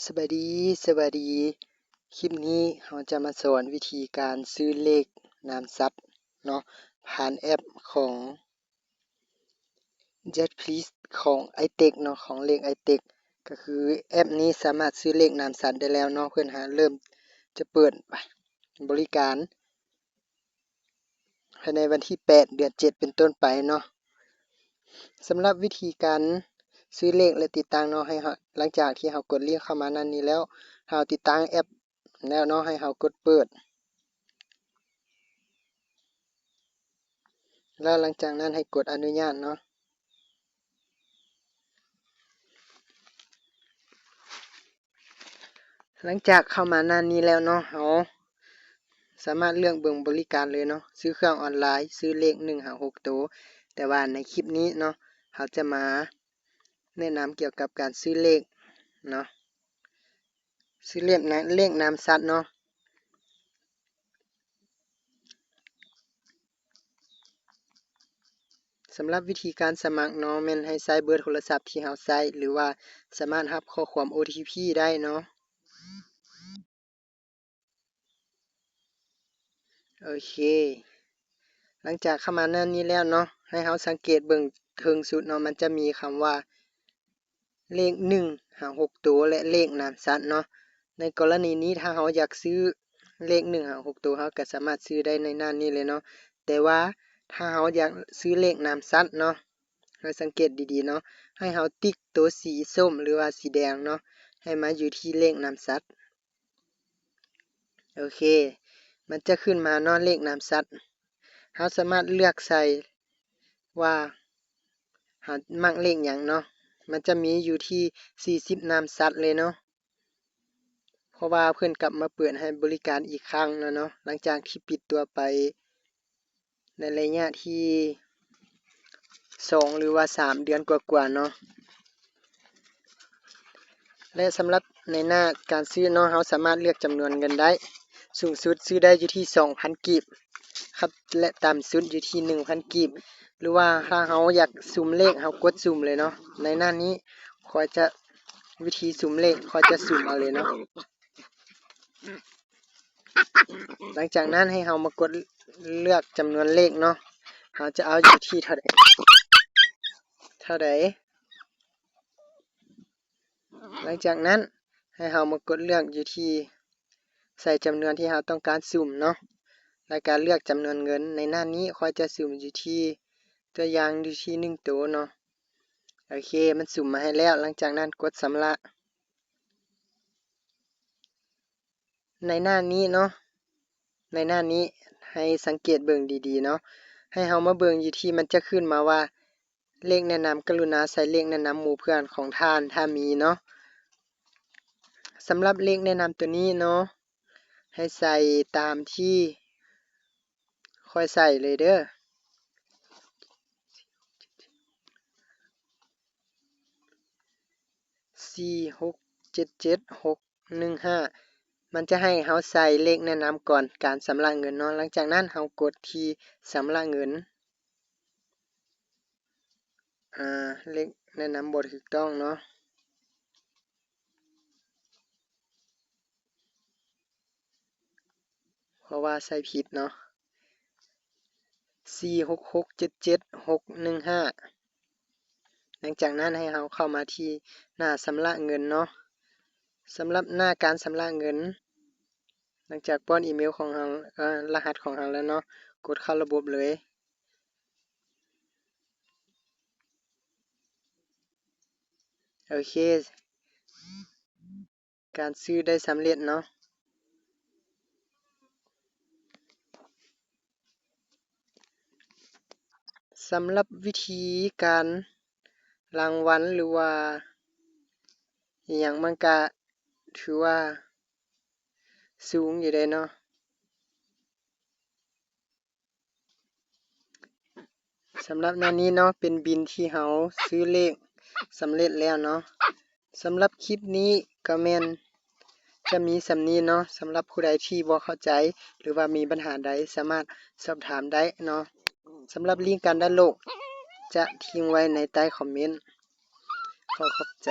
ສະບາຍດີ, ສະບາຍດີ. ຄລິບນີ້ເຮົາຈະມາສອນວິທີການຊື້ເລກນາມສັດເນາະ ຜ່ານແອັບຂອງ Jetplease ຂອງ iTech ເນາະ, ຂອງເລກ iTech ກໍຄືແອັບນີ້ສາມາດຊື້ເລກນາມສັດໄດ້ແລ້ວເນາະ. ເພິ່ນຫາເລີ່ມຈະເປີດບໍລິການ ພາຍໃນວັນທີແປດ ເດືອນເຈັດ ເປັນຕົ້ນໄປເນາະ. ສຳລັບວິທີການຊື້ເລກ ແລະ ຕິດຕັ້ງເນາະ, ໃຫ້ເຮົາ ຫຼັງຈາກທີ່ເຮົາກົດລິ້ງເຂົ້າມານັ້ນນີ້ແລ້ວ, ເຮົາຕິດຕັ້ງແອັບແລ້ວເນາະ, ໃຫ້ເຮົາກົດເປີດ ແລ້ວຫຼັງຈາກນັ້ນໃຫ້ກົດອະນຸຍາດເນາະ. ຫຼັງຈາກເຂົ້າມາໜ້ານີ້ແລ້ວເນາະ, ເຮົາສາມາດເລືອກເບິ່ງບໍລິການເລີຍເນາະ, ຊື້ເຄື່ອງອອນລາຍ, ຊື້ເລກໜຶ່ງຫາຫົກໂຕ. ແຕ່ວ່າໃນຄລິບນີ້ເນາະ, ເຮົາຈະມາແນະນຳກ່ຽວກັບການຊື້ເລກເນາະ, ຊື້ເລກນະ ເລກນາມສັດເນາະ. ສຳລັບວິທີການສະໝັກເນາະ, ແມ່ນໃຫ້ໃຊ້ເບີໂທລະສັບທີ່ເຮົາໃຊ້ ຫຼືວ່າສາມາດຮັບຂໍ້ຄວາມ ໂອທີພີ ໄດ້ເນາະ. ໂອເຄ, ຫຼັງຈາກເຂົ້າມາໜ້ານີ້ແລ້ວເນາະ, ໃຫ້ເຮົາສັງເກດເບິ່ງເທິງສຸດເນາະ, ມັນຈະມີຄຳວ່າ ເລກໜຶ່ງຫາຫົກໂຕ ແລະ ເລກນາມສັດເນາະ. ໃນກໍລະນີນີ້ ຖ້າເຮົາຢາກຊື້ເລກໜຶ່ງຫາຫົກໂຕ ເຮົາກໍສາມາດຊື້ໄດ້ໃນໜ້ານີ້ເລີຍເນາະ. ແຕ່ວ່າຖ້າເຮົາຢາກຊື້ເລກນາມສັດເນາະ, ໃຫ້ສັງເກດດີໆເນາະ, ໃຫ້ເຮົາຕິກໂຕສີສົ້ມ ຫຼືວ່າສີແດງເນາະ, ໃຫ້ມາຢູ່ທີ່ເລກນາມສັດ. ໂອເຄ, ມັນຈະຂຶ້ນມາເນາະ ເລກນາມສັດ. ເຮົາສາມາດເລືອກໃສ່ວ່າເຮົາມັກເລກຫຍັງເນາະ. ມັນຈະມີຢູ່ທີ່ສີ່ສິບນາມສັດເລີຍເນາະ, ເພາະວ່າເພິ່ນກັບມາເປີດໃຫ້ບໍລິການອີກຄັ້ງແລ້ວເນາະ, ຫຼັງຈາກທີ່ປິດຕົວໄປ ໃນໄລຍະທີສອງ ຫຼືວ່າສາມເດືອນກວ່າໆເນາະ. ແລະ ສຳລັບໃນໜ້າການຊື້ເນາະ, ເຮົາສາມາດເລືອກຈຳນວນເງິນໄດ້, ສູງສຸດຊື້ໄດ້ຢູ່ທີ່ສອງພັນກີບຄັບ ແລະ ຕ່ຳສຸດຢູ່ທີ່ໜຶ່ງພັນກີບ ຫຼືວ່າຖ້າເຮົາຢາກສຸ່ມເລກ ເຮົາກົດສຸ່ມເລີຍເນາະ. ໃນໜ້ານີ້ຂ້ອຍຈະ ວິທີສຸ່ມເລກ ຂ້ອຍຈະສຸ່ມເອົາເລີຍເນາະ. ຫຼັງຈາກນັ້ນໃຫ້ເຮົາມາກົດເລືອກຈຳນວນເລກເນາະ, ເຮົາຈະເອົາຢູ່ທີ່ເທົ່າໃດ ເທົ່າໃດ. ຫຼັງຈາກນັ້ນໃຫ້ເຮົາມາກົດເລືອກຢູ່ທີ່ ໃສ່ຈຳນວນທີ່ເຮົາຕ້ອງການສຸ່ມເນາະ ແລ້ວກະເລືອກຈຳນວນເງິນ. ໃນໜ້ານີ້ຂ້ອຍຈະສຸ່ມຢູ່ທີ່ ຕົວຢ່າງຢູ່ທີ່ໜຶ່ງໂຕເນາະ. ໂອເຄ, ມັນສຸ່ມມາໃຫ້ແລ້ວ. ຫຼັງຈາກນັ້ນກົດຊຳລະ. ໃນໜ້ານີ້ເນາະ, ໃນໜ້ານີ້ໃຫ້ສັງເກດເບິ່ງດີໆເນາະ, ໃຫ້ເຮົາມາເບິ່ງຢູ່ທີ່ມັນຈະຂຶ້ນມາວ່າ ເລກແນະນຳ, ກະລຸນາໃສ່ເລກແນະນຳໝູ່ເພື່ອນຂອງທ່ານ ຖ້າມີເນາະ. ສຳລັບເລກແນະນຳໂຕນີ້ເນາະ, ໃຫ້ໃສ່ຕາມທີ່ຂ້ອຍໃສ່ເລີຍເດີ, ສີ່ຫົກເຈັດເຈັດຫົກ ໜຶ່ງຫ້າ ມັນຈະໃຫ້ເຮົາໃສ່ເລກແນະນຳກ່ອນການຊຳລະເງິນເນາະ. ຫຼັງຈາກນັ້ນເຮົາກົດທີ່ຊຳລະເງິນ. ອາ ເລກແນະນຳບໍ່ຖືກຕ້ອງເນາະ, ເພາະວ່າໃສ່ຜິດເນາະ. ສີ່ຫົກຫົກເຈັດເຈັດຫົກໜຶ່ງຫ້າ. ຫຼັງຈາກນັ້ນໃຫ້ເຮົາເຂົ້າມາທີ່ໜ້າຊຳລະເງິນເນາະ. ສຳລັບໜ້າການຊຳລະເງິນ, ຫຼັງຈາກປ້ອນອີເມວຂອງເຮົາ, ເອີ, ລະຫັດຂອງເຮົາແລ້ວເນາະ, ກົດເຂົ້າລະບົບເລີຍ. ໂອເຄ. ການຊື້ໄດ້ສຳເລັດເນາະ. ສຳລັບວິທີການລາງວັນ ຫຼືວ່າອີ່ຫຍັງ ມັນກະຖືວ່າສູງຢູ່ເດ້ເນາະ. ສຳລັບໜ້ານີ້ເນາະ ເປັນບິນທີ່ເຮົາຊື້ເລກສຳເລັດແລ້ວເນາະ. ສຳລັບຄລິບນີ້ກໍແມ່ນຈະມີສ່ຳນີ້ເນາະ. ສຳລັບຜູ້ໃດທີ່ບໍ່ເຂົ້າໃຈ ຫຼືວ່າມີບັນຫາໃດ ສາມາດສອບຖາມໄດ້ເນາະ. ສຳລັບລິງການດາວໂຫຼດຈະຖິ້ມໄວ້ໃນໃຕ້ຄອມເມັນ. ຂໍຂອບໃຈ.